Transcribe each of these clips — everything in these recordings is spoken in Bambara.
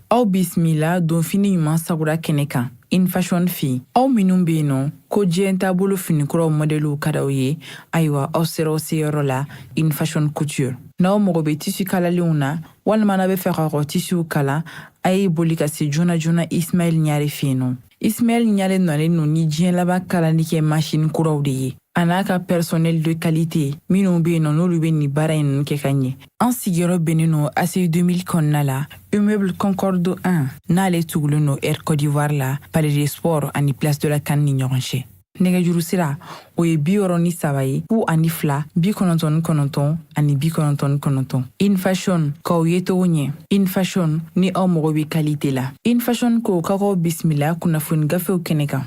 Aw bisimila donfini ɲuman sagura kɛnɛ kan InFashion fɛ yen. Aw minnu bɛ yen nɔ ko diɲɛ taabolo finikuraw mɔdɛliw ka d'aw ye, ayiwa aw sera aw seyɔrɔ la InFashion Couture. N'aw mago bɛ tisi kalalenw na walima n'aw bɛ fɛ k'aw ka tisiw kala, a ye boli ka se joona joona Ismaɛl Ɲare fɛ yen nɔ. Ismaɛl Ɲare nalen don ni diɲɛ laban kalali kɛ masini kuraw de ye, a n'a ka personnel de qualité minnu bɛ yen nɔ n'olu bɛ nin baara in ninnu kɛ ka ɲɛ. An sigiyɔrɔ bɛnnen don ACI 2000 kɔnɔna la, immeuble Concorde 1, n'ale tugulen don Air Côte d'Ivoire la, Palais des Sports ani Place de la CAN ni ɲɔgɔn cɛ. Nɛgɛjuru sira o ye 63 ye 02 99 ani 99. InFashion k'aw ye cogo ɲɛ. InFashion, ni aw mago bɛ qualité la. InFashion ko k'aw bisimila kunnafoni gafew kɛnɛ kan.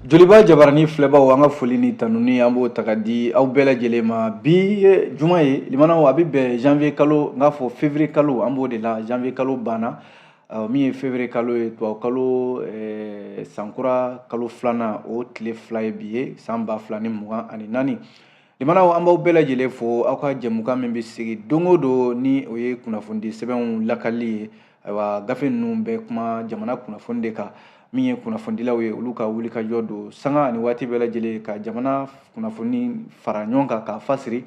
Joliba jabarani filɛbaw, an ka foli ni tanuni an b'o ta ka di aw bɛɛ lajɛlen ma. Bi ye juma ye, limanaw, a bɛ bɛn janvier kalo, n k'a fɔ février kalo, an b'o de la. Janvier kalo banna, min ye février kalo ye, tubabu kalo sankura kalo filanan, o tile 2 ye bi ye, san 2024. Limanaw, an b'aw bɛɛ lajɛlen fo aw ka jɛmukan min bɛ sigi don o don, ni o ye kunnafonidi sɛbɛnw lakali ye. Ayiwa, gafe ninnu bɛ kuma jamana kunnafoni de kan. Min ye kunnafonidilaw ye, olu ka wulikajɔ don sanga ani waati bɛɛ lajɛlen ka jamana kunnafoni fara ɲɔgɔn kan k'a fasiri.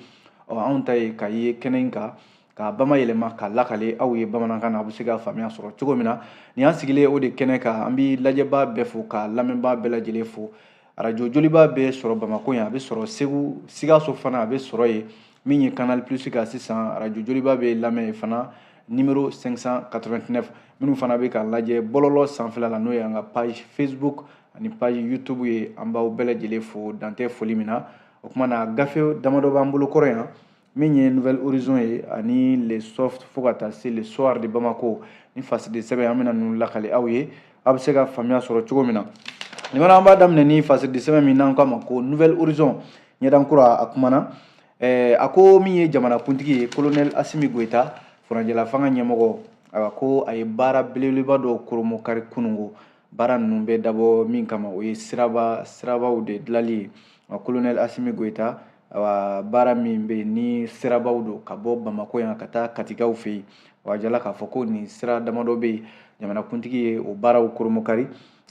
Ɔ, anw ta ye ka ye kɛnɛ in kan k'a bamayɛlɛma k'a lakale aw ye bamanankan na, a bɛ se ka faamuya sɔrɔ cogo min na. Nin y'an sigilen o de kɛnɛ kan. An bɛ lajɛbaa bɛɛ fo ka lamɛnbaa bɛɛ lajɛlen fo. Arajo Joliba bɛ sɔrɔ Bamakɔ yan, a bɛ sɔrɔ Segu, Sikaso fana a bɛ sɔrɔ yen. Min ye Canal Plus kan sisan, arajo Joliba bɛ lamɛn yen fana, numéro 589. Minnu fana bɛ k'a lajɛ bɔlɔlɔ sanfɛla la, n'o ye an ka page Facebook ani page YouTube ye, an b'aw bɛɛ lajɛlen fo dantɛ foli min na. O tuma na, gafe damadɔ b'an bolo kɔrɔ yan, min ye Nouvel Horizon ye ani Le Soft, fo ka taa se Le Soir de Bamako ni fasidi sɛbɛn. An bɛna ninnu lakale aw ye, aw bɛ se ka faamuya sɔrɔ cogo min na. Nin an b'a daminɛ ni fasidi sɛbɛn min n'an k'a ma ko Nouvel Horizon, ɲɛdankura. A kumana, a ko min ye jamanakuntigi ye, colonel Assimi Goïta, furancɛla fanga ɲɛmɔgɔ, ayiwa, ko a ye baara belebeleba dɔw koromokari kunungo. Baara ninnu bɛ dabɔ min kama, o ye sirabaw de dilali ye. Colonel Assimi Goïta, ayiwa, baara min bɛ yen ni sirabaw don ka bɔ Bamakɔ yan ka taa Katikaw fɛ yen, wa jala k'a fɔ ko nin sira damadɔ bɛ yen, jamanakuntigi ye o baaraw koromokari.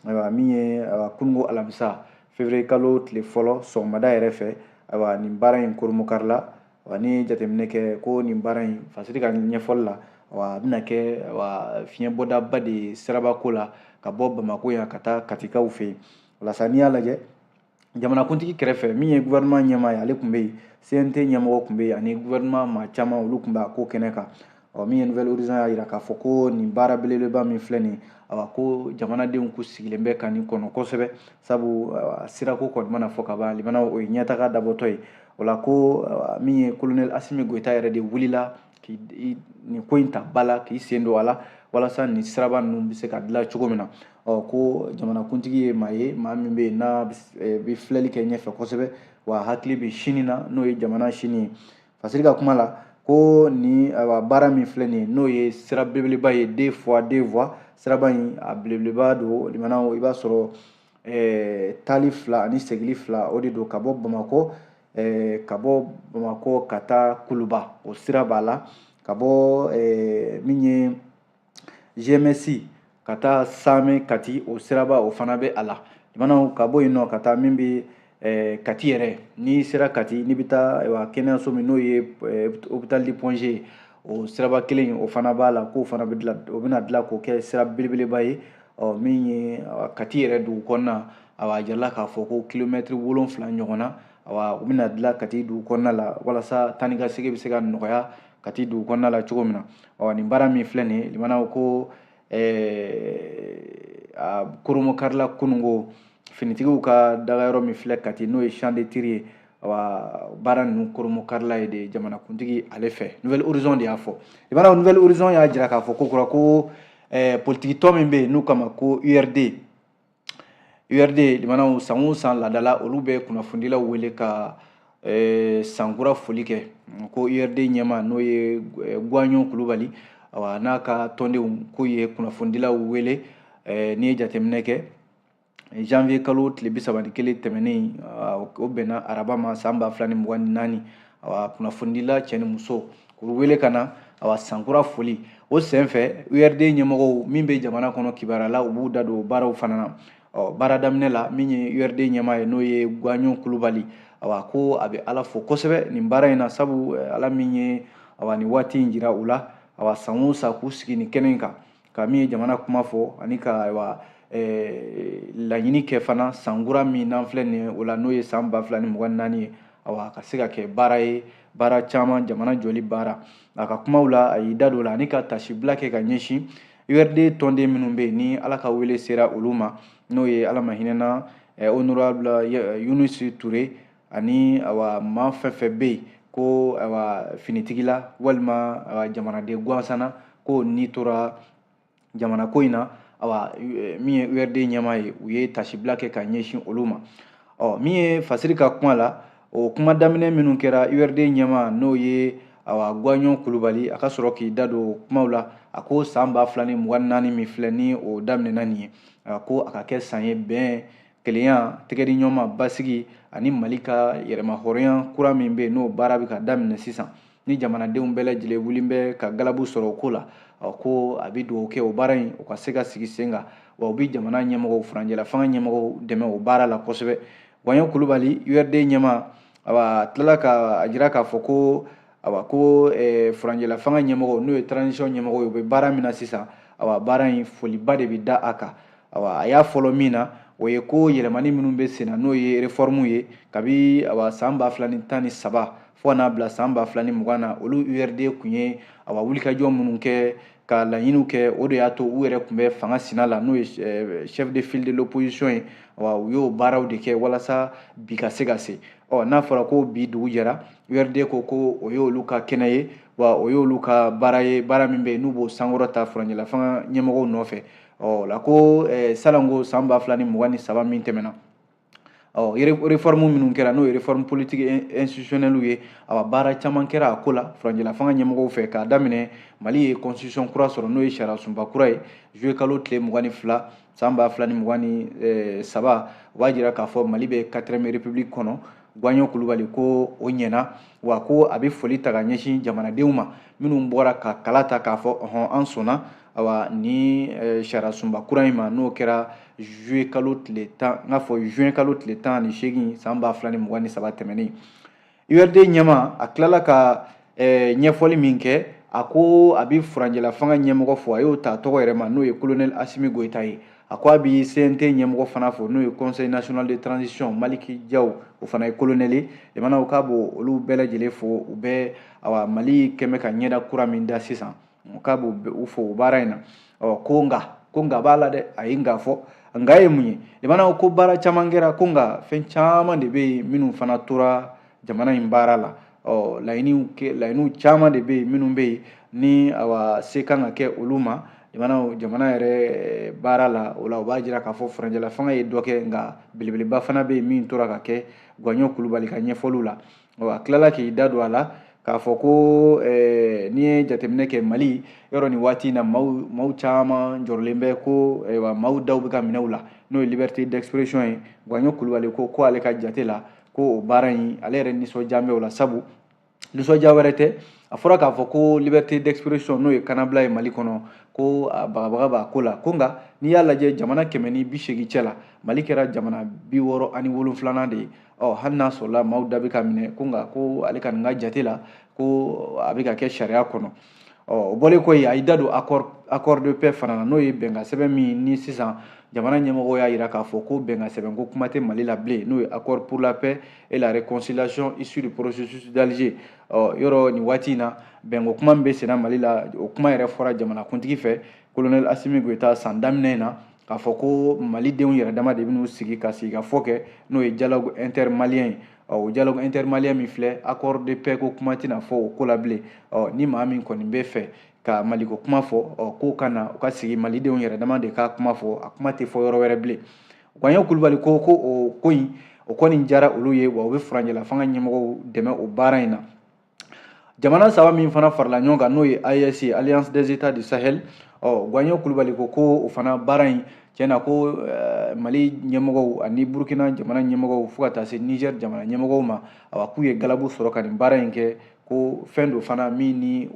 Ayiwa, min ye kunungo alamisa février kalo tile fɔlɔ sɔgɔmada yɛrɛ fɛ, ayiwa, nin baara in koromokari la. Wa ni ye jateminɛ kɛ ko nin baara in, fasiri ka ɲɛfɔli la, ayiwa, a bɛna kɛ, ayiwa, fiɲɛbɔdaba de ye sirabako la ka bɔ Bamakɔ yan ka taa Katikaw fɛ yen. Walasa n'i y'a lajɛ, jamanakuntigi kɛrɛfɛ, min ye gouvernement ɲɛmaa ye, ale tun bɛ yen, CNT ɲɛmɔgɔ tun bɛ yen, ani gouvernement maa caman, olu tun bɛ a ko kɛnɛ kan. Ɔ, min ye Nouvel Horizon y'a jira k'a fɔ ko nin baara belebeleba min filɛ nin ye, awa, ko jamanadenw k'u sigilen bɛ ka nin kɔnɔ kosɛbɛ, sabu sirako kɔni mana fɔ ka ban, limanaw, o ye ɲɛtaga dabɔtɔ ye. O la ko min ye colonel Assimi Goïta yɛrɛ de wulila k'i nin ko in ta ba la, k'i sen don a la walasa nin siraba ninnu bɛ se ka dilan cogo min na. Ɔ, ko jamanakuntigi ye maa ye, maa min bɛ yen n'a bɛ filɛli kɛ ɲɛfɛ kosɛbɛ, wa hakili bɛ sini na, n'o ye jamana sini ye. Fasiri ka kuma la, ko ni ayiwa baara min filɛ nin ye, n'o ye sira belebeleba ye, deux fois deux voies, siraba in a belebeleba don, limanaw, i b'a sɔrɔ taali fila ani segili fila, o de don ka bɔ Bamakɔ, ka bɔ Bamakɔ ka taa Kuluba, o sira b'a la, ka bɔ min ye GMS ka taa Samɛ Kati, o siraba o fana bɛ a la, limanaw, ka bɔ yen nɔ ka taa min bɛ Kati yɛrɛ. N'i sera Kati, n'i bɛ taa, ayiwa, kɛnɛyaso min n'o ye hôpital du Point G ye, o siraba kelen o fana b'a la, k'o fana bɛ dilan, o bɛna dilan k'o kɛ sira belebeleba ye. Ɔ, min ye Kati yɛrɛ dugu kɔnɔna, ayiwa, a jirala k'a fɔ ko kilomɛtiri 7 ɲɔgɔn na, ayiwa, u bɛna dilan Kati dugu kɔnɔna la walasa taa ni ka segin bɛ se ka nɔgɔya Kati dugu kɔnɔna la cogo min na. Ɔ, nin baara min filɛ nin ye, limanaw, ko a koromokarila kunungo finitigiw ka dagayɔrɔ min filɛ Kati, n'o ye champ de tir ye, awa, baara ninnu koromokarila ye de jamanakuntigi ale fɛ. Nouvel Horizon de y'a fɔ. Limanaw, Nouvel Horizon y'a jira k'a fɔ ko kura ko politiki tɔn min bɛ yen n'u kama ko URD, URD, limanaw, san o san laadala olu bɛ kunnafonidilaw wele ka sankura foli kɛ. Ko URD ɲɛmaa, n'o ye Guwaɲɔ Kulubali, awa, n'a ka tɔndenw, k'u ye kunnafonidilaw wele. N'i ye jateminɛ kɛ, janvier kalo tile 31 tɛmɛnen, o bɛnna araba ma, san 2024, Awa, kunnafonidila cɛ ni muso, k'u wele ka na, awa, sankura foli. O senfɛ, URD ɲɛmɔgɔw min bɛ jamana kɔnɔ kibaruya la, u b'u da don baaraw fana na. Ɔ, baara daminɛ la, min ye URD ɲɛmaa ye, n'o ye Gwaɲɔ Kulubali, awa, ko a bɛ Ala fo kosɛbɛ nin baara in na, sabu Ala min ye, awa, nin waati in jira u la, awa, san o san k'u sigi nin kɛnɛ in kan ka min ye jamana kuma fɔ ani ka, ayiwa, laɲini kɛ fana sankura min n'an filɛ nin ye o la, n'o ye san 2024 ye, awa, ka se ka kɛ baara ye, baara caman, jamana jɔli baara. A ka kumaw la, a y'i da don o la ani ka tasibila kɛ ka ɲɛsin URD tɔnden minnu bɛ yen ni Ala ka wele sera olu ma, n'o ye Ala ma hinɛna honorable Yunus Ture ani, awa, maa fɛn fɛn bɛ yen ko, awa, finitigila walima, awa, jamanaden gansan na, ko n'i tora jamana ko in na. Awa, min ye URD ɲɛmaa ye, u ye tasibila kɛ ka ɲɛsin olu ma. Ɔ, min ye Fasiri ka kuma la, o kuma daminɛ minnu kɛra, URD ɲɛmaa, n'o ye, awa, Gwaɲɔ Kulubali, a ka sɔrɔ k'i da don kumaw la. A ko san 2024 min filɛ ni o daminɛna nin ye, a ko a ka kɛ san ye bɛn, kelenya, tɛgɛdi ɲɔgɔn basigi ani Mali ka yɛrɛmahɔrɔnya kura min bɛ yen, n'o baara bɛ ka daminɛ sisan, ni jamanadenw bɛɛ lajɛlen wuli bɛ ka galabu sɔrɔ o ko la. Ko a bɛ dugawu kɛ o baara in, o ka se ka sigi sen kan, wa u bɛ jamana ɲɛmɔgɔw, furancɛla fanga ɲɛmɔgɔw dɛmɛ o baara la kosɛbɛ. Gwaɲɔ Kulubali, URD ɲɛmaa, awa, a tilala ka jira k'a fɔ ko, awa, ko furancɛla fanga ɲɛmɔgɔw, n'o ye transition ɲɛmɔgɔw ye, u bɛ baara min na sisan, awa, baara in foliba de bɛ da a kan. Awa, a y'a fɔlɔ min na, o ye ko yɛlɛmani minnu bɛ sen na, n'o ye réforme ye, kabi, awa, san 2013 fo ka n'a bila san 2020 na, olu URD kun ye, awa, wulikajɔ minnu kɛ ka laɲiniw kɛ, o de y'a to u yɛrɛ tun bɛ fanga sina la, n'o ye chef de file de l'opposition ye. Awa, u y'o baaraw de kɛ walasa bi ka se ka se. Ɔ, n'a fɔra ko bi dugu jɛra, URD ko ko o y'olu ka kɛnɛ ye, wa o y'olu ka baara ye, baara min bɛ yen n'u b'o sankɔrɔ ta furancɛla fanga ɲɛmɔgɔw nɔfɛ. Ɔ la, ko salanko san 2023 min tɛmɛna, ɔ, réforme minnu kɛra, n'o ye réforme politique institutionnelle ye, awa, baara caman kɛra a ko la furancɛla fanga ɲɛmɔgɔw fɛ. K'a daminɛ, Mali ye constitution kura sɔrɔ, n'o ye sariya sunba kura ye, juillet kalo tile 22 san 2023. O b'a jira k'a fɔ Mali bɛ quatrième république kɔnɔ. Gwaɲɔ Kulubali ko o ɲɛna, wa ko a bɛ foli ta ka ɲɛsin jamanadenw ma minnu bɔra ka kala ta k'a fɔ ɔhɔn, an sɔnna, awa, ni sariya sunba kura in ma, n'o kɛra juillet kalo tile 10, n k'a fɔ juin kalo tile 18 san 2023 tɛmɛnen. URD ɲɛmaa, a tilala ka ɲɛfɔli min kɛ, a ko a bɛ furancɛla fanga ɲɛmɔgɔ fo, a y'o ta tɔgɔ yɛrɛ ma, n'o ye colonel Asimi Goyita ye. A ko a bɛ CNT ɲɛmɔgɔ fana fo, n'o ye Conseil national de transition, Maliki Jaw, o fana ye colonel ye. Jamanaw k'a b'o olu bɛɛ lajɛlen fo, u bɛ, awa, Mali kɛmɛ ka ɲɛda kura min da sisan, k'a b'u fo o baara in na. Ɔ, ko nka b'a la dɛ, a ye nka fɔ. Nka ye mun ye? Jamanaw ko baara caman kɛra, ko nka fɛn caman de bɛ yen minnu fana tora jamana in baara la. Ɔ, laɲiniw caman de bɛ yen minnu bɛ yen ni, awa, se kan ka kɛ olu ma jamana yɛrɛ baara la. O la, o b'a jira k'a fɔ furancɛla fanga ye dɔ kɛ, nka belebeleba fana bɛ yen min tora ka kɛ, Gwaɲɔ Kulubali ka ɲɛfɔliw la. Ɔ, a tilala k'i da don a la k'a fɔ ko n'i ye jateminɛ kɛ Mali yɔrɔ nin waati in na, maaw caman jɔrɔlen bɛ ko, ayiwa, maaw daw bɛ ka minɛ u la, n'o ye liberté d'expression ye. Gwaɲɔ Kulubali ko ale ka jate la, ko o baara in, ale yɛrɛ nisɔndiya bɛ o la, sabu nisɔndiya wɛrɛ tɛ, a fɔra k'a fɔ ko liberté d'expression, n'o ye kanabila ye Mali kɔnɔ, ko a bagabaga b'a ko la. Ko nka n'i y'a lajɛ, jamana 180 cɛ la, Mali kɛra jamana 67nan de ye. Ɔ, hali n'a sɔrɔla maaw da bɛ ka minɛ, ko nka ko ale ka nin ka jate la, ko a bɛ ka kɛ sariya kɔnɔ. Ɔ, o bɔlen kɔ yen, a y'i da don accord de paix fana na, n'o ye bɛnkan sɛbɛn min ni sisan jamana ɲɛmɔgɔw y'a jira k'a fɔ ko bɛnkan sɛbɛn ko kuma tɛ Mali la bilen, n'o ye accord pour la paix et la réconciliation issu du processus d'Alger. Ɔ, yɔrɔ nin waati in na, bɛnko kuma min bɛ senna Mali la, o kuma yɛrɛ fɔra jamanakuntigi fɛ, colonel Asimi Goyita, san daminɛ in na, k'a fɔ ko malidenw yɛrɛ dama de bɛn'u sigi ka sigi ka fɔ kɛ, n'o ye dialogue intermalien ye. Ɔ, o dialogue intermalien min filɛ, accord de paix ko kuma tɛna fɔ o ko la bilen. Ɔ, ni maa min kɔni bɛ fɛ ka maliko kuma fɔ, ɔ, k'o ka na u ka sigi, malidenw yɛrɛ dama de ka kuma fɔ, a kuma tɛ fɔ yɔrɔ wɛrɛ bilen. Gwaɲɔ Kulubali ko o ko in, o kɔni diyara olu ye, wa u bɛ furancɛla fanga ɲɛmɔgɔw dɛmɛ o baara in na. Jamana saba min fana farala ɲɔgɔn kan, n'o ye AES ye, Alliance des États du Sahel, ɔ, Ɔ, Gwaɲɔ Kulubali ko o fana baara in tiɲɛ na, ko Mali ɲɛmɔgɔw ani Burukina jamana ɲɛmɔgɔw, fo ka taa se Niger jamana ɲɛmɔgɔw ma, awa, k'u ye galabu sɔrɔ ka nin baara in kɛ, ko fɛn dɔ fana min ni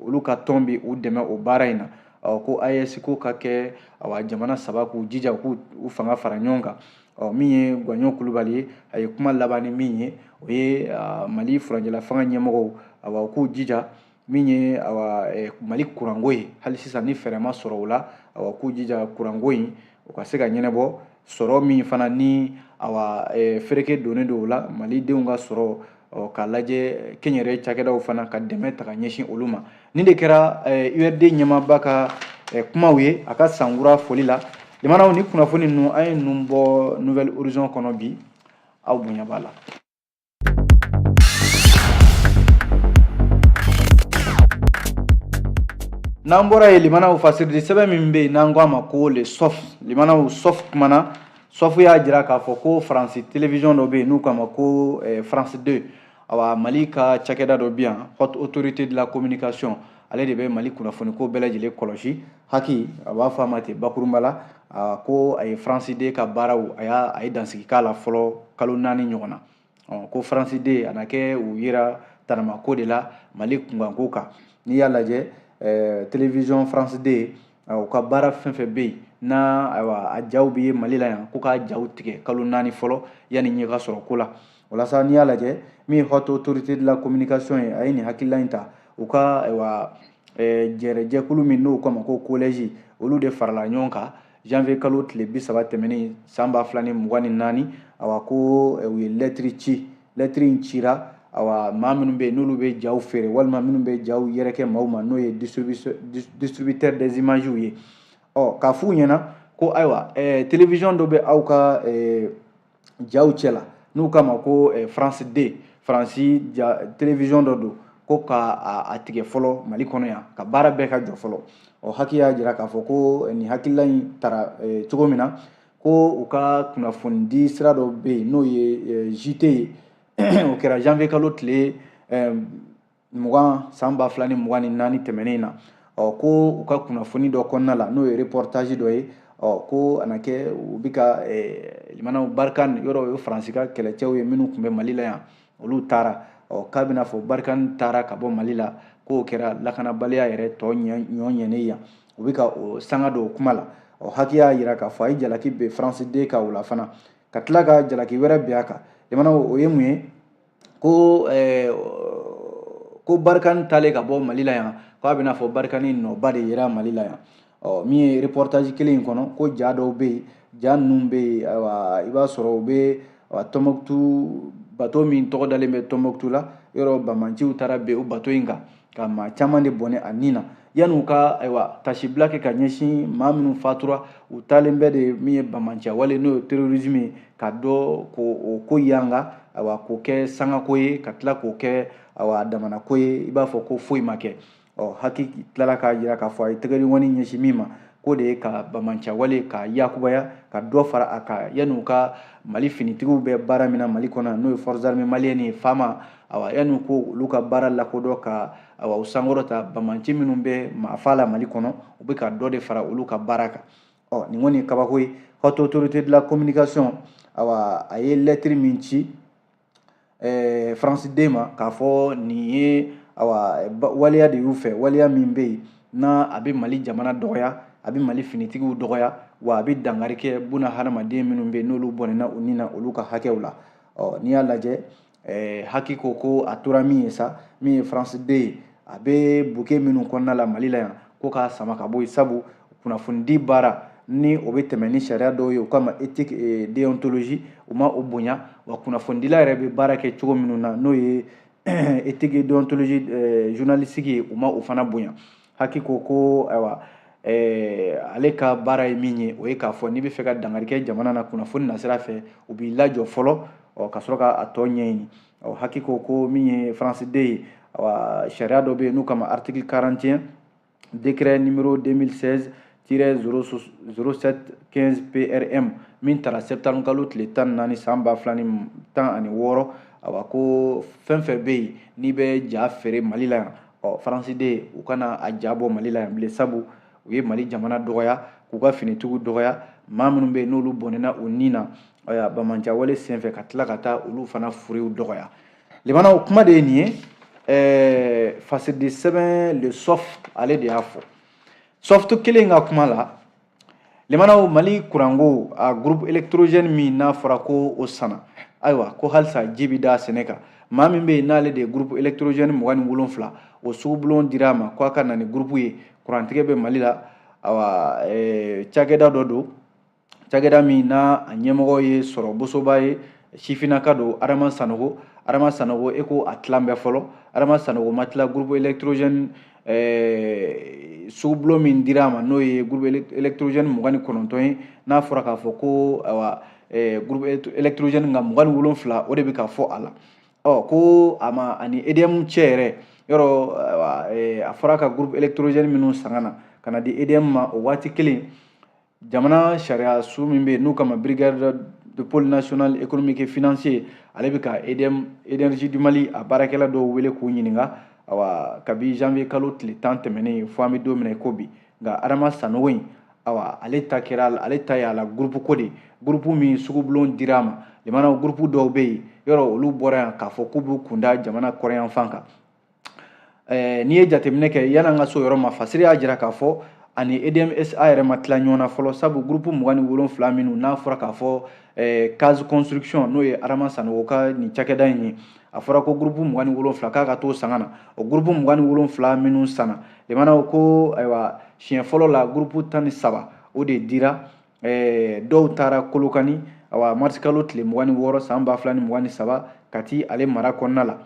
olu ka tɔn bɛ u dɛmɛ o baara in na. Ɔ, ko AES ko ka kɛ, awa, jamana saba k'u jija k'u fanga fara ɲɔgɔn kan. Ɔ, min ye Gwaɲɔ Kulubali ye, a ye kuma laban ni min ye, o ye Mali furancɛla fanga ɲɛmɔgɔw, awa, k'u jija min ye, awa, Mali kuranko ye. Hali sisan ni fɛɛrɛ ma sɔrɔ o la, awa, k'u jija kuranko in o ka se ka ɲɛnabɔ. Sɔrɔ min fana ni, awa, fereke donnen don o la, malidenw ka sɔrɔ k'a lajɛ, kɛnyɛrɛye cakɛdaw fana ka dɛmɛ ta ka ɲɛsin olu ma. Nin de kɛra URD ɲɛmaaba ka kumaw ye a ka sankura foli la. Limanaw, ni kunnafoni ninnu, an ye ninnu bɔ Nouvel Horizon kɔnɔ bi. Aw bonya b'a la. N'an bɔra yen, limanaw, fasiridi sɛbɛn min bɛ yen n'an ko a ma ko Le Soft, limanaw, Soft kumana. Soft y'a jira k'a fɔ ko Faransi télévision dɔ bɛ yen n'u k'a ma ko France 2, awa, Mali ka cakɛda dɔ bɛ yan, Haute Autorité de la Communication, ale de bɛ Mali kunnafoniko bɛɛ lajɛlen kɔlɔsi, HAC a b'a fɔ a ma ten bakurunba la, ko a ye France 2 ka baaraw, a ye dansigi k'a la fɔlɔ kalo 4 ɲɔgɔn na. Ko France 2 a na kɛ u yera tanamako de la Mali kunkanko kan. N'i y'a lajɛ, télévision France 2, u ka baara fɛn fɛn bɛ yen n'a, ayiwa, a jaw bɛ ye Mali la yan, ko k'a jaw tigɛ kalo 4 fɔlɔ yanni ɲɛ ka sɔrɔ ko la. Walasa n'i y'a lajɛ, min ye Haute Autorité de la Communication ye, a ye nin hakilila in ta. U ka, ayiwa, jɛrɛjɛkulu min n'o k'a ma ko collège, olu de farala ɲɔgɔn kan janvier kalo tile 30 tɛmɛnen san 2024. Awa, ko u ye lɛtiri ci. Lɛtiri in cira, awa, maa minnu bɛ yen n'olu bɛ jaw feere walima minnu bɛ jaw yɛrɛkɛ maaw ma, n'o ye distributeur des images ye. Ɔ, k'a f'u ɲɛna ko ayiwa, télévision dɔ bɛ aw ka jaw cɛ la n'u k'a ma ko France 2, Faransi ja télévision dɔ don, ko ka a tigɛ fɔlɔ Mali kɔnɔ yan, ka baara bɛɛ ka jɔ fɔlɔ. Ɔ, HAC y'a jira k'a fɔ ko nin hakilila in tara cogo min na, ko u ka kunnafonidi sira dɔ bɛ yen n'o ye JT ye, o kɛra janvier kalo tile 20 san 2024 tɛmɛnen na. Ɔ, ko u ka kunnafoni dɔ kɔnɔna la, n'o ye reportage dɔ ye, ɔ, ko a na kɛ u bɛ ka limanaw Barkhane yɔrɔ, o ye Faransi ka kɛlɛcɛw ye minnu tun bɛ Mali la yan, olu taara. Ɔ, k'a bɛna fɔ Barkhane taara ka bɔ Mali la, k'o kɛra lakanabaliya yɛrɛ tɔ ɲɔ ɲɛnen yan, u bɛ ka o sanga don o kuma la. Ɔ, HAC y'a jira k'a fɔ a ye jalaki bɛn France 2 kan o la fana, ka tila ka jalaki wɛrɛ bin a kan. Limanaw, o ye mun ye? Ko Barkhane taalen ka bɔ Mali la yan, k'a bɛna fɔ Barkhane nɔba de yera Mali la yan. Ɔ, min ye reportage kelen in kɔnɔ, ko ja dɔw bɛ yen, ja ninnu bɛ yen, ayiwa, i b'a sɔrɔ u bɛ Tɔnbɔkutu bato min tɔgɔ dalen bɛ Tɔnbɔkutu la yɔrɔ, bamanciw taara bin o bato in kan ka maa caman de bɔnɛ a ni na. Yan'u ka, ayiwa, tasibila kɛ ka ɲɛsin maa minnu fatura, u taalen bɛ de min ye bamanciya wale, n'o ye terrorisme ye, ka dɔ k'o ko yanga, ayiwa, k'o kɛ sangako ye, ka tila k'o kɛ, ayiwa, damanako ye, i b'a fɔ ko foyi ma kɛ. Ɔ, HAC tilala k'a jira k'a fɔ a ye tɛgɛdinkɔni ɲɛsin min ma, k'o de ye ka bamanciya wale ka yakubaya, ka dɔ fara a kan, yan'u ka Mali finitigiw bɛ baara min na Mali kɔnɔ, n'o ye forces armées maliennes ye, FAMA, awa, yan'u ko olu ka baara lakodɔn, ka, awa, u sankɔrɔta, bamanci minnu bɛ maafa la Mali kɔnɔ, u bɛ ka dɔ de fara olu ka baara kan. Ɔ, nin kɔni ye kabako ye. Haute Autorité de la Communication, awa, a ye lɛtiri min ci France 2 ma k'a fɔ nin ye, awa, waleya de y'u fɛ, waleya min bɛ yen n'a a bɛ Mali jamana dɔgɔya, a bɛ Mali finitigiw dɔgɔya, wa a bɛ dankari kɛ buna hadamaden minnu bɛ yen n'olu bɔnɛna u ni na, olu ka hakɛw la. Ɔ, n'i y'a lajɛ, HAC ko a tora min ye sa, min ye France 2 ye, a bɛ bouquet minnu kɔnɔna la Mali la yan, ko k'a sama ka bɔ yen, sabu kunnafonidi baara ni o bɛ tɛmɛ ni sariya dɔw ye, o kama éthique et déontologie, u ma o bonya, wa kunnafonidila yɛrɛ bɛ baara kɛ cogo minnu na, n'o ye éthique et déontologie journalistique ye, u ma o fana bonya. HAC ko ayiwa, ale ka baara ye min ye, o ye k'a fɔ n'i bɛ fɛ ka dankari kɛ jamana na kunnafoni nasira fɛ, u b'i lajɔ fɔlɔ, ɔ, ka sɔrɔ ka a tɔ ɲɛɲini. Ɔ, HAC ko min ye France 2 ye, awa, sariya dɔ bɛ yen n'u kama article 41 décret numéro 2016 07 15 PRM min tara septembre kalo tile 14 san 2016, awa, ko fɛn fɛn bɛ yen n'i bɛ ja feere Mali la yan, ɔ, France 2, u kana a ja bɔ Mali la yan bilen, sabu U ye Mali jamana dɔgɔya, k'u ka finitigiw dɔgɔya, maa minnu bɛ yen n'olu bɔnɛna u ni na, ayiwa, banbaanciwale senfɛ, ka tila ka taa olu fana furew dɔgɔya. Limanaw, kuma de ye nin ye. Fasiridi sɛbɛn Le Soft, ale de y'a fɔ. Soft kelen ka kuma la, limanaw, Mali kuranko, a groupe électrogène min n'a fɔra ko o sanna, ayiwa, ko halisa ji bɛ da sɛnɛ kan. Maa min bɛ yen n'ale de ye groupe électrogène 27, o sugubulon dira a ma ko a ka na ni groupe ye, kurantigɛ bɛ Mali la. Ayiwa, cakɛda dɔ don, cakɛda min n'a a ɲɛmɔgɔ ye sɔrɔ bosoba ye, sifinnaka don, Adama Sanogo. Adama Sanogo, e ko a tilan bɛɛ fɔlɔ. Adama Sanogo ma tila groupe électrogène sugubulon min dira a ma, n'o ye groupe électrogène 29 ye. N'a fɔra k'a fɔ ko, ayiwa, groupe électrogène nka 27, o de bɛ ka fɔ a la. Ɔ, ko a ma ani EDM cɛ yɛrɛ yɔrɔ, ayiwa, a fɔra ka groupe électrogène minnu san ka na ka na di EDM ma, o waati kelen, jamana sariya su min bɛ yen n'u kama Brigade de pôle national économique et financier, ale bɛ ka EDM, Énergie du Mali, a baarakɛla dɔw wele k'u ɲininka, awa, kabi janvier kalo tile 10 tɛmɛnen fo an bɛ don min na i ko bi. Nka Adama Sanogo in, awa, ale ta kɛra, ale ta y'a la groupe ko de, groupe min sugubulon dira a ma. Limanaw, groupe dɔw bɛ yen yɔrɔ, olu bɔra yan k'a fɔ k'u b'u kunda jamana kɔrɔyanfan kan. N'i ye jateminɛ kɛ, yan'an ka so yɔrɔ ma, Fasiri y'a jira k'a fɔ ani EDM SA yɛrɛ ma tila ɲɔgɔn na fɔlɔ, sabu groupe 27 minnu n'a fɔra k'a fɔ Case Construction, n'o ye Adama Sanogo ka nin cakɛda in ye, a fɔra ko groupe 27 k'a ka t'o san ka na. O groupe 27 minnu sanna, limanaw, ko ayiwa, siɲɛ fɔlɔ la, groupe 13, o de dira. Dɔw taara Kolokani, awa, marisi kalo tile 26 san 2023, Kati ale mara kɔnɔna la.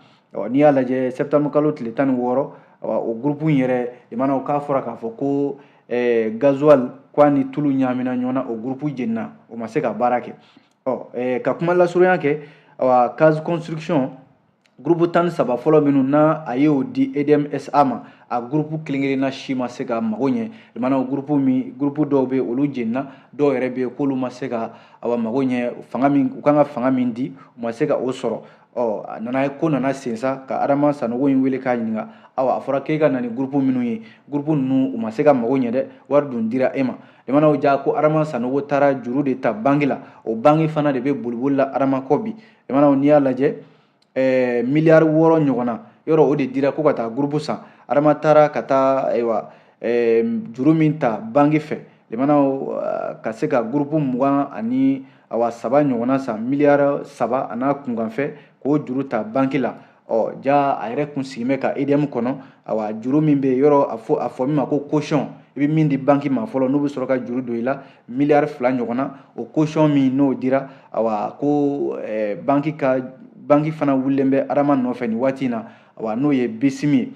N'i y'a lajɛ, septembre kalo tile 16, awa, o groupe in yɛrɛ, limanaw, k'a fɔra k'a fɔ ko gasoil, k'a ni tulu ɲaamina ɲɔgɔn na, o groupe jenina, o ma se ka baara kɛ. Ɔ, ka kuma lasurunya kɛ, awa, Case Construction, groupe 13 fɔlɔ minnu n'a a y'o di EDM SA ma, a groupe kelen kelenna si ma se ka mago ɲɛ. Limanaw, groupe min, groupe dɔw bɛ yen, olu jenina, dɔw yɛrɛ bɛ yen k'olu ma se ka, awa, mago ɲɛ. Fanga min u kan ka fanga min di, u ma se ka o sɔrɔ. Ɔ, a nana ko nana sen sa ka Adama Sanogo in wele k'a ɲininka: awa, a fɔra k'e ka na ni groupe minnu ye, groupe ninnu, u ma se ka mago ɲɛ dɛ, wari dun dira e ma. Limanaw, ja ko Adama Sanogo taara juru de ta banque la, o banque fana de bɛ boliboli la Adama kɔ bi. Limanaw, n'i y'a lajɛ, miliyari 6 ɲɔgɔnna yɔrɔ, o de dira ko ka taa groupe san. Adama taara ka taa, ayiwa, juru min ta banque fɛ, limanaw, ka se ka groupe mugan ani, awa, saba ɲɔgɔnna san, miliyari 3 a n'a kunkanfɛ, k'o juru ta banque la. Ɔ, ja a yɛrɛ kun sigilen bɛ ka EDM kɔnɔ. Awa, juru min bɛ yen yɔrɔ, a fɔ min ma ko caution, i bɛ min di banque ma fɔlɔ, n'u bɛ sɔrɔ ka juru don i la, miliyari 2 ɲɔgɔnna, o caution min n'o dira, awa, ko banque ka banque fana wulilen bɛ Adama nɔfɛ nin waati in na, awa, n'o ye BSIM ye.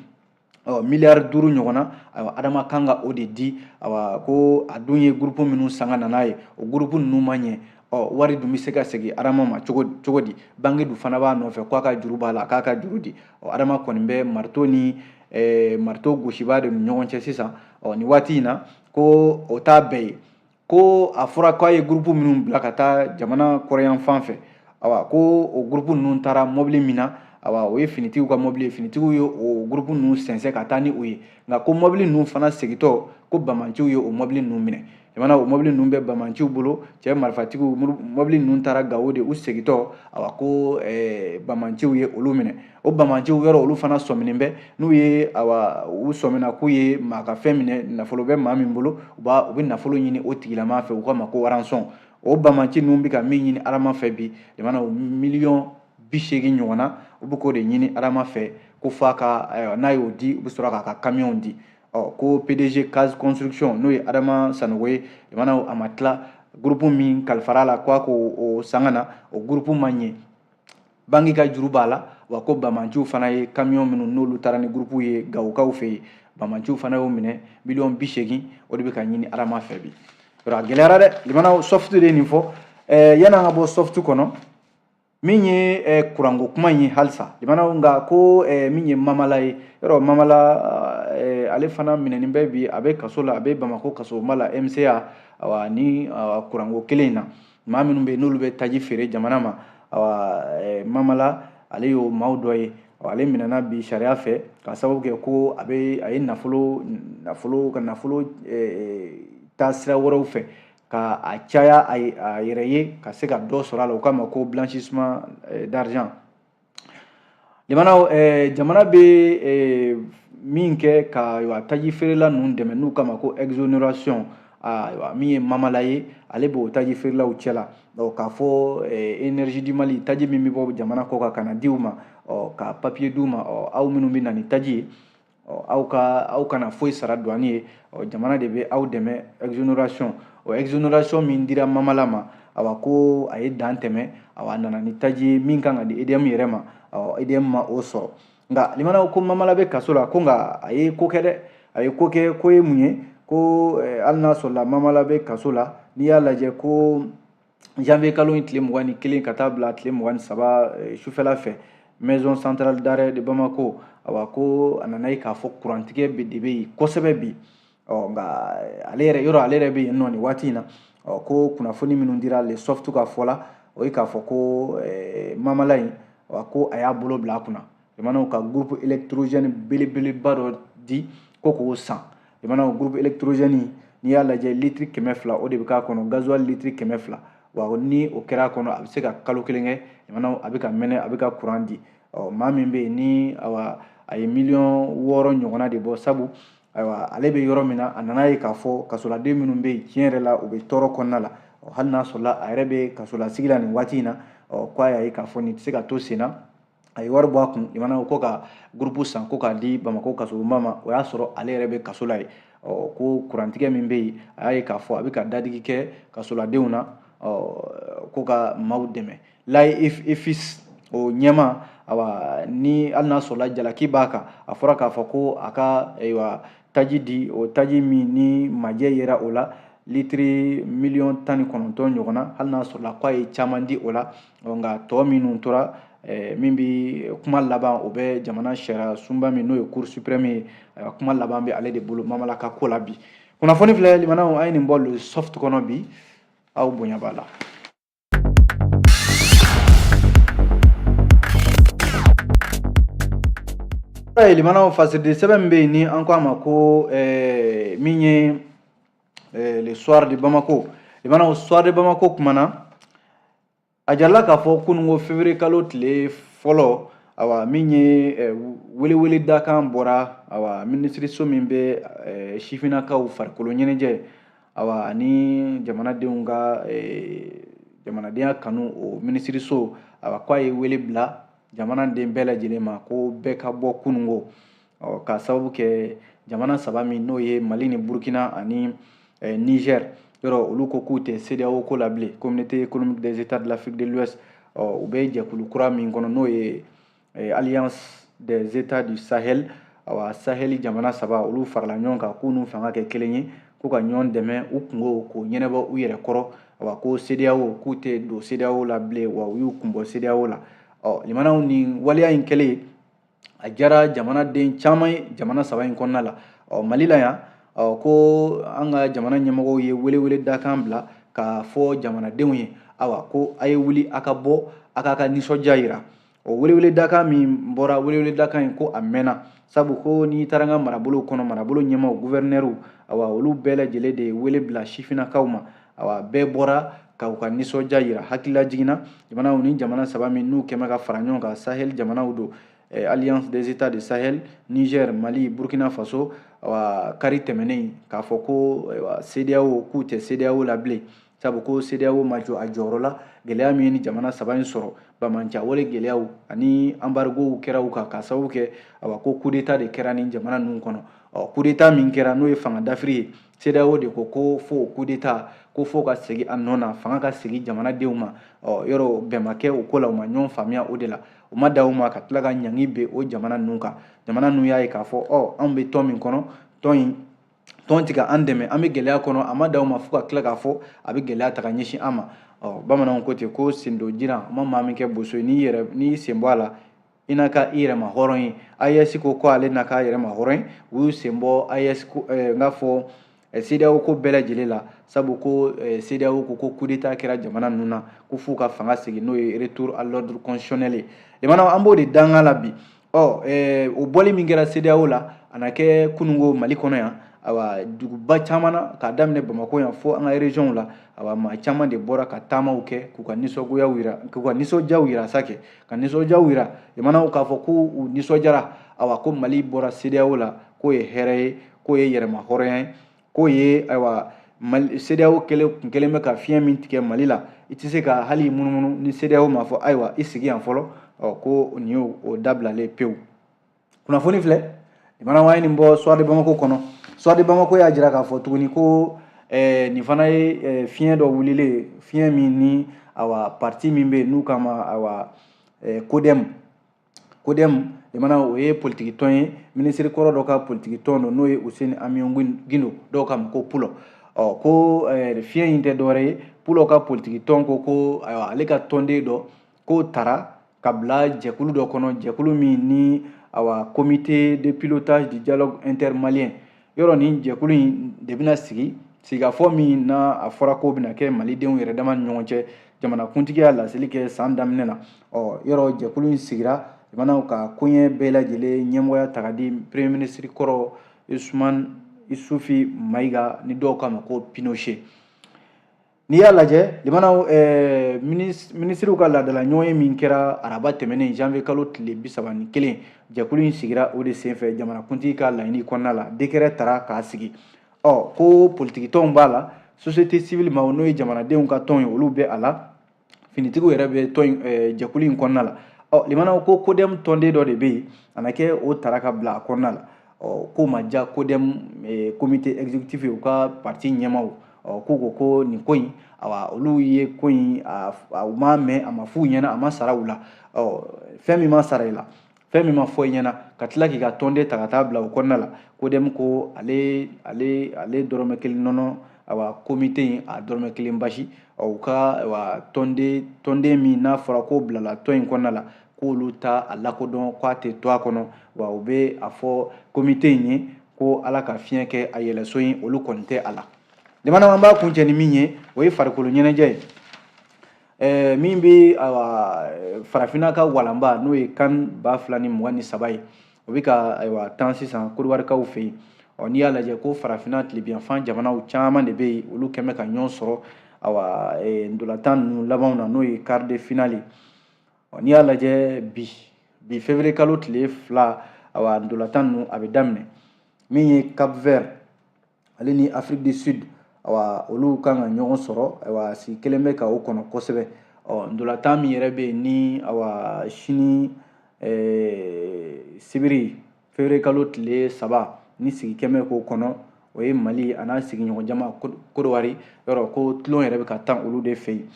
Ɔ, miliyari 5 ɲɔgɔnna, ayiwa, Adama kan ka o de di. Awa, ko a dun ye groupe minnu san ka na n'a ye, o groupe ninnu ma ɲɛ. Ɔ, wari dun bɛ se ka segin Adama ma cogo cogo di? Banque dun fana b'a nɔfɛ k'a ka juru b'a la, k'a ka juru di. Ɔ, Adama kɔni bɛ marteau ni marteau gosibaa de ni ɲɔgɔn cɛ sisan. Ɔ, nin waati in na, ko o t'a bɛɛ ye, ko a fɔra k'a ye groupe minnu bila ka taa jamana kɔrɔyan fan fɛ, awa, ko o groupe ninnu taara mobili min na, awa, o ye finitigiw ka mobili ye. Finitigiw ye o groupe ninnu sɛnsɛn ka taa ni o ye, nka ko mobili ninnu fana segintɔ, ko bamanciw ye o mobili ninnu minɛ. Jamana, o mobili ninnu bɛ bamanciw bolo, cɛ marifatigiw. Mobili ninnu taara Gawo de, u segintɔ, awa, ko bamanciw ye olu minɛ. O bamanciw yɔrɔ, olu fana sɔminen bɛ n'u ye, awa, u sɔmina k'u ye maa ka fɛn minɛ, nafolo bɛ maa min bolo, u b'a u bɛ nafolo ɲini o tigilamaa fɛ, u k'a ma ko rançon. O bamaci ninnu bɛ ka min ɲini Adama fɛ bi, jamana, miliyɔn 80 ɲɔgɔnna, u bɛ k'o de ɲini Adama fɛ, ko f'a ka, n'a y'o di, u bɛ sɔrɔ k'a ka kamiyɔnw di. Ɔ, ko PDG Case Construction, n'o ye Adama Sanogo ye, jamana, a ma tila groupe min kalifara la k'a k'o san ka na, o groupe ma ɲɛ, banque ka juru b'a la. Wa ko bamanciw fana ye kamiyɔn minnu n'olu taara ni groupe ye Gawokaw fɛ yen, bamanciw fana y'o minɛ. Miliyɔn 80, o de bɛ ka ɲini Adama fɛ bi. Yɔrɔ a gɛlɛyara dɛ. Limanaw, Soft de ye nin fɔ. Yan'an ka bɔ Soft kɔnɔ, min ye kuranko kuma in ye halisa, limanaw, nka ko min ye Mamala ye yɔrɔ, Mamala, ale fana minɛnen bɛ bi, a bɛ kaso la, a bɛ Bamako kasoba la, MCA. Awa, ni kuranko kelen in na, maa minnu bɛ yen n'olu bɛ taji feere jamana ma, awa, Mamala, ale y'o maaw dɔ ye. Ale minɛna bi sariya fɛ ka sababu kɛ ko a bɛ a ye nafolo nafolo ka nafolo taa sira wɛrɛw fɛ ka a caya a yɛrɛ ye ka se ka dɔ sɔrɔ a la. O kama ko blanchissement d'argent. Limanaw, jamana bɛ min kɛ ka ayiwa taji feerela ninnu dɛmɛ n'u kama ko exonération, ayiwa min ye Mamala ye, ale b'o taji feerelaw cɛla. K'a fɔ Énergie du Mali, taji min bɛ bɔ jamana kɔ kan ka na di u ma, ka papier d'u ma, aw minnu bɛ na ni taji ye, aw ka aw kana foyi sara douane ye, jamana de bɛ aw dɛmɛ, exonération. O exonération min dira Mamala ma, awa ko a ye dan tɛmɛ. Awa a nana ni taji ye min kan ka di EDM yɛrɛ ma, EDM ma o sɔrɔ. Nka limanaw, ko Mamala bɛ kaso la, ko nka a ye ko kɛ dɛ, a ye ko kɛ. Ko ye mun ye? Ko hali n'a sɔrɔla Mamala bɛ kaso la, n'i y'a lajɛ ko janvier kalo in tile 21 ka taa bila tile 23 sufɛla fɛ, maison centrale d'arrêt de Bamako, awa ko a nana ye k'a fɔ kurantigɛ de bɛ yen kosɛbɛ bi. Ɔ nka ale yɛrɛ yɔrɔ, ale yɛrɛ bɛ yen nɔ nin waati in na. Ɔ ko kunnafoni minnu dira Le Soft ka fɔ la, o ye k'a fɔ ko Mamala in, ko a y'a bolo bila a kunna, jamanaw ka groupe électrogène belebeleba dɔ di ko k'o san. Jamanaw, groupe électrogène, n'i y'a lajɛ, litiri 200 o de bɛ k'a kɔnɔ, gasoil litiri 200. Wa ni o kɛra a kɔnɔ, a bɛ se ka kalo kelen kɛ. Jamanaw, a bɛ ka mɛnɛ, a bɛ ka courant di. Ɔ maa min bɛ yen ni awa a ye miliyɔn 6 ɲɔgɔnna de bɔ, sabu ayiwa ale bɛ yɔrɔ min na, a nana ye k'a fɔ kasoladen minnu bɛ yen, tiɲɛ yɛrɛ la, u bɛ tɔɔrɔ kɔnɔna la. Hali n'a sɔrɔla a yɛrɛ bɛ kasolasigi la nin waati in na, ɔ k'a y'a ye k'a fɔ nin tɛ se ka to sen na, a ye wari bɔ a kun, limanaw, ko ka groupe san ko k'a di Bamakɔ kasobonba ma. O y'a sɔrɔ ale yɛrɛ bɛ kaso la yen. Ɔ ko kurantigɛ min bɛ yen, a y'a ye k'a fɔ a bɛ ka dadigi kɛ kasoladenw na, ɔ ko ka maaw dɛmɛ. Laye EFIS o ɲɛma, awa ni hali n'a sɔrɔla jalaki b'a kan, a fɔra k'a fɔ ko a ka ayiwa taji di, o taji min ni majɛ yera o la, litiri miliyɔn 19 ɲɔgɔnna, hali n'a sɔrɔla k'a ye caman di o la. Nka tɔ minnu tora, min bi kuma laban, o bɛ jamana sariya sunba min n'o ye Cour suprême ye, kuma laban bɛ ale de bolo Mamala ka ko la bi. Kunnafoni filɛ, limanaw, an ye nin bɔ Le Soft kɔnɔ bi, aw bonya b'a la. Limanaw, fasiridi sɛbɛn min bɛ yen ni an ko a ma ko min ye Le Soir de Bamako, limanaw, Soir de Bamako kumana, a jarala k'a fɔ kununko février kalo tile fɔlɔ, awa min ye welewele dakan bɔra, awa minisiriso min bɛ sifinnakaw farikolo ɲɛnajɛ, awa ani jamanadenw ka jamanadenya kanu, o minisiriso, awa k'a ye wele bila jamanaden bɛɛ lajɛlen ma ko bɛɛ ka bɔ kununko, ɔ k'a sababu kɛ jamana saba min n'o ye Mali ni Burukina ani Niger, yɔrɔ olu ko k'u tɛ CEDEAO ko la bilen, Communauté économique des États de l'Afrique de l'Ouest. Ɔ u bɛ jɛkulu kura min kɔnɔ n'o ye Alliance des États du Sahel, awa Sahel jamana saba olu farala ɲɔgɔn kan k'u n'u fanga kɛ kelen ye, k'u ka ɲɔgɔn dɛmɛ u kungo k'o ɲɛnabɔ u yɛrɛ kɔrɔ. Awa ko CEDEAO, k'u tɛ don CEDEAO la bilen, wa u y'u kun bɔ CEDEAO la. Ɔ limanaw, nin waleya in kɛlen, a diyara jamanaden caman ye jamana saba in kɔnɔna la. Ɔ Mali la yan, ɔ ko an ka jamana ɲɛmɔgɔw ye welewele dakan bila k'a fɔ jamanadenw ye, awa ko a ye wuli a ka bɔ a k'a ka nisɔndiya yira. O welewele dakan min bɔra, welewele dakan in ko a mɛnna, sabu ko n'i taara an ka marabolow kɔnɔ, marabolo ɲɛmaaw, guvɛrinɛriw, awa olu bɛɛ lajɛlen de ye wele bila sifinnakaw ma. Awa bɛɛ bɔra ka u ka nisɔndiya yira. Hakilila jiginna, jamanaw ni jamana saba min n'u kɛmɛ ka fara ɲɔgɔn kan, Sahel jamanaw don, Alliance des États du Sahel, Niger, Mali, Burkina Faso, awa kari tɛmɛnen k'a fɔ ko CEDEAO, k'u tɛ CEDEAO la bilen, sabu ko CEDEAO ma jɔ a jɔyɔrɔ la. Gɛlɛya min ye ni jamana saba in sɔrɔ, banbaanciya gɛlɛyaw ani embargow kɛra u kan, k'a sababu kɛ awa ko coup d'état de kɛra ni jamana ninnu kɔnɔ. Ɔ coup d'état min kɛra, n'o ye fanga dafiri ye, CEDEAO de ko ko fo coup d'état ko fo ka segin a nɔ na, fanga ka segin jamanadenw ma. Ɔ yɔrɔ bɛn ma kɛ o ko la, u ma ɲɔgɔn faamuya o de la. U ma dan o ma, ka tila ka ɲangi ben o jamana ninnu kan. Jamana ninnu y'a ye k'a fɔ ɔ anw bɛ tɔn min kɔnɔ, tɔn in tɔn tɛ ka an dɛmɛ, an bɛ gɛlɛya kɔnɔ. A ma dan o ma, fo ka tila k'a fɔ a bɛ gɛlɛya ta ka ɲɛsin an ma. Ɔ bamananw ko ten ko sendo jiran ma maa min kɛ boso ye, n'i yɛrɛ n'i sen bɔ a la, i n'a ka i yɛrɛ ma hɔrɔn ye. AES ko ko ale n'a k'a yɛrɛ ma hɔrɔn ye, u y'u sen bɔ AES ko n k'a fɔ CEDEAO ko bɛɛ lajɛlen la, sabu ko CEDEAO ko ko coup d'état kɛra jamana ninnu na, ko f'u ka fanga segin, n'o ye retour à l'ordre constitutionnel ye. Limanaw, an b'o de danga la bi. Ɔ o bɔli min kɛra CEDEAO la, a na kɛ kununko Mali kɔnɔ yan. Awa, duguba caman na, k'a daminɛ Bamakɔ yan fo an ka région la, awa, maa caman de bɔra ka taamaw kɛ k'u ka nisɔngoyaw yira, k'u ka nisɔndiyaw yira sa kɛ ka nisɔndiyaw yira jamanaw k'a fɔ k'u nisɔndiyara. Awa, ko Mali bɔra CEDEAO la, k'o ye hɛrɛ ye, k'o ye yɛrɛma hɔrɔnya ye, k'o ye ayiwa Mali CEDEAO kɛlen kun kɛlen bɛ ka fiɲɛ min tigɛ Mali la, i tɛ se ka hali munumunu ni CEDEAO ma fɔ ayiwa i sigi yan fɔlɔ. Ɔ ko nin y'o dabilalen pewu. Kunnafoni filɛ jamana wa ye nin bɔ Soir de Bamako kɔnɔ. Soir de Bamako y'a jira k'a fɔ tuguni ko nin fana ye fiɲɛ dɔ wulilen, fiɲɛ min ni awa parti min bɛ yen n'u k'a ma awa CODEM. CODEM jamana, o ye politiki tɔn ye, minisiri kɔrɔ dɔ ka politiki tɔn don, n'o ye Useni Amion Gindo, dɔw k'a ma ko Pulɔ. Ɔ ko fiɲɛ in tɛ dɔwɛrɛ ye, Pulɔ ka politiki tɔn ko ayiwa ale ka tɔnden dɔ k'o tara ka bila jɛkulu dɔ kɔnɔ, jɛkulu min ni awa comité de pilotage du dialogue intermalien. Yɔrɔ nin jɛkulu in de bɛna sigi sigikafɔ min na a fɔra k'o bɛna kɛ malidenw yɛrɛ dama ni ɲɔgɔn cɛ, jamanakuntigi y'a laseli kɛ san daminɛ na. Ɔ yɔrɔ jɛkulu in sigira jamanaw ka koɲɛ bɛɛ lajɛlen ɲɛmɔgɔya ta ka di premier ministre kɔrɔ Usman Isufi Mayiga, ni dɔw k'a ma ko Pinochet. N'i y'a lajɛ limanaw, minisiriw ka laadala ɲɔgɔnye min kɛra araba tɛmɛnen, janvier kalo tile 31, jɛkulu in sigira o de senfɛ jamanakuntigi ka laɲini kɔnɔna la, décret tara k'a sigi. Ɔ ko politiki tɔnw b'a la, société civile maaw, n'o ye jamanadenw ka tɔn ye, olu bɛ a la, finitigiw yɛrɛ bɛ tɔn jɛkulu in kɔnɔna la. Ɔ limanaw, ko CODEM tɔnden dɔ de bɛ yen, a na kɛ o tara ka bila a kɔnɔna la. Ɔ k'o ma diya CODEM comité exécutif ye, u ka parti ɲɛmaaw. Ɔ k'u ko ko nin ko in, awa, olu ye ko in u m'a mɛn, a ma f'u ɲɛna, a ma sara u la. Ɔ fɛn min ma sara i la, fɛn min ma fɔ i ɲɛna, ka tila k'i ka tɔnden ta ka taa bila o kɔnɔna la, CODEM ko ale dɔrɔmɛ kelen nɔnɔ, awa, comité in a dɔrɔmɛ kelen basi. Ɔ u ka awa tɔnden min n'a fɔra k'o bilala tɔn in kɔnɔna la, k'olu ta a lakodɔn k'a tɛ to a kɔnɔ, wa u bɛ a fɔ comité in ye ko Ala ka fiɲɛ kɛ a yɛlɛso ye, olu kɔni tɛ a la. Jamana, an b'a kuncɛ ni min ye, o ye farikolo ɲɛnajɛ ye min bɛ ayiwa farafinna ka walanba, n'o ye CAN 2023 ye, o bɛ ka ayiwa tan sisan Kodiwarikaw fɛ yen. Ɔ n'i y'a lajɛ ko farafinna tilebinyanfan jamanaw caman de bɛ yen, olu kɛn bɛ ka ɲɔgɔn sɔrɔ awa ntolantan ninnu labanw na, n'o ye quart de finale ye. Ɔ n'i y'a lajɛ bi février kalo tile 2, awa ntolantan ninnu a bɛ daminɛ. Min ye Cap Vert ale ni Afrique du Sud, awa olu kan ka ɲɔgɔn sɔrɔ, ayiwa sigi kelen bɛ ka o kɔnɔ kosɛbɛ. Ɔ ntolantan min yɛrɛ bɛ yen ni awa sini sibiri février kalo tile 3 ni sigi kɛn bɛ k'o kɔnɔ, o ye Mali a n'a sigiɲɔgɔn jama Kodowari. Yɔrɔ ko tulon yɛrɛ bɛ ka tan olu de fɛ yen.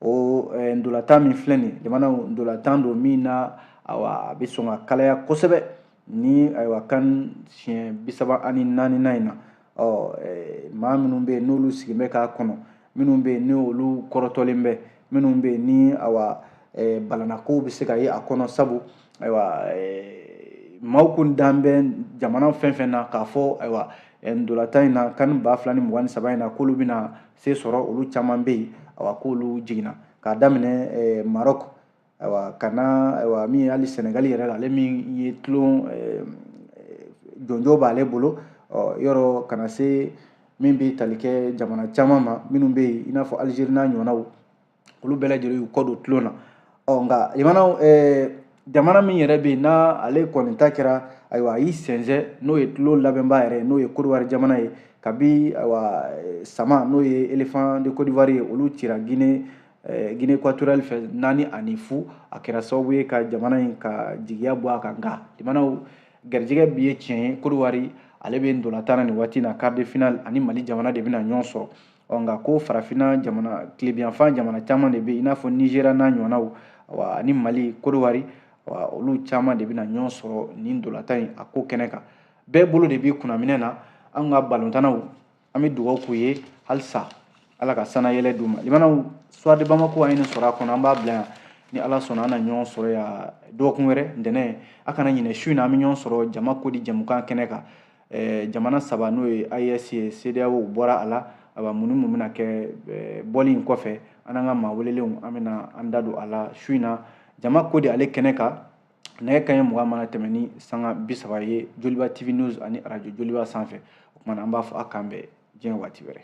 O ntolantan min filɛ nin ye jamanaw, ntolantan don min na awa a bɛ sɔn ka kalaya kosɛbɛ ni ayiwa CAN siɲɛ 34nan in na. Ɔ maa minnu bɛ yen n'olu sigilen bɛ k'a kɔnɔ, minnu bɛ yen n'olu kɔrɔtɔlen bɛ, minnu bɛ yen ni awa balanakow bɛ se ka ye a kɔnɔ, sabu ayiwa maaw kun dan bɛ jamana fɛn fɛn na k'a fɔ ayiwa ntolantan in na CAN 2023 in na k'olu bɛna se sɔrɔ, olu caman bɛ yen, awa k'olu jiginna k'a daminɛ Maroc, ayiwa ka na ayiwa min ye hali Senegali yɛrɛ la, ale min ye tulon jɔnjɔn b'ale bolo. Ɔ yɔrɔ kana se min bɛ tali kɛ jamana caman ma minnu bɛ yen, i n'a fɔ Algérie n'a ɲɔgɔnnaw, olu bɛɛ lajɛlen y'u kɔ don tulon na. Ɔ nka jamanaw, jamana min yɛrɛ bɛ yen n'a ale kɔni ta kɛra ayiwa a y'i sɛnsɛn, n'o ye tulon labɛnba yɛrɛ ye, n'o ye Kodowari jamana ye, kabi ayiwa sama, n'o ye éléphant de Côte d'Ivoire ye, olu cira Guinée équatoriale fɛ 4-0. A kɛra sababu ye ka jamana in ka jigiya bɔ a kan. Nka jamanaw garijɛgɛ bi ye tiɲɛ ye, Kodowari ale bɛ ntolantan na nin waati na, quart de finale ani Mali jamana de bɛna ɲɔgɔn sɔrɔ. Ɔ nka ko farafinna jamana tilebinyanfan jamana caman de bɛ yen, i n'a fɔ Nigéria n'a ɲɔgɔnnaw, awa ani Mali, Kodowari, awa olu caman de bɛna ɲɔgɔn sɔrɔ nin ntolantan in a ko kɛnɛ kan. Bɛɛ bolo de b'i kunnaminɛ na. An ka balontannaw, an bɛ dugawu k'u ye halisa Ala ka sanayɛlɛ d'u ma. Limanaw, Soir de Bamako an ye nin sɔrɔ a kɔnɔ, an b'a bila yan. Ni Ala sɔnna, an na ɲɔgɔn sɔrɔ yan dɔgɔkun wɛrɛ ntɛnɛn. A kana ɲinɛ, su in na an bɛ ɲɔgɔn sɔrɔ jama ko di jɛmukan kɛnɛ kan. Jamana saba, n'o ye AES ye, CEDEAO bɔra a la, ayiwa mun ni mun bɛna kɛ bɔli in kɔfɛ, an n'an ka maa welelenw an bɛna an da don a la su in na jama ko di ale kɛnɛ kan. Nɛgɛ kanɲɛ 20 mana tɛmɛ ni sanga 30 ye, Joliba TV News ani arajo Joliba sanfɛ. O kumana, an b'a fɔ a k'an bɛn diɲɛ waati wɛrɛ.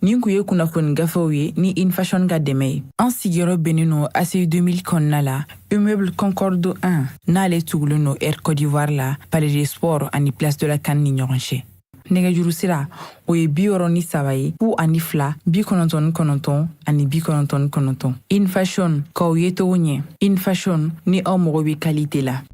Nin kun ye kunnafoni gafew ye ni Infashion ka dɛmɛ ye. An sigiyɔrɔ bɛnnen no ACI 2000 kɔnɔna la, immeuble Concorde 1, n'ale tugulen no Air Côte d'Ivoire la, Palais des Sports ani Place de la CAN ni ɲɔgɔn cɛ. Nɛgɛjuru sira, o ye 63 ye, 02 99 ani 99. Infashion, k'aw ye cogo ɲɛ. Infashion, ni aw mago bɛ qualité la.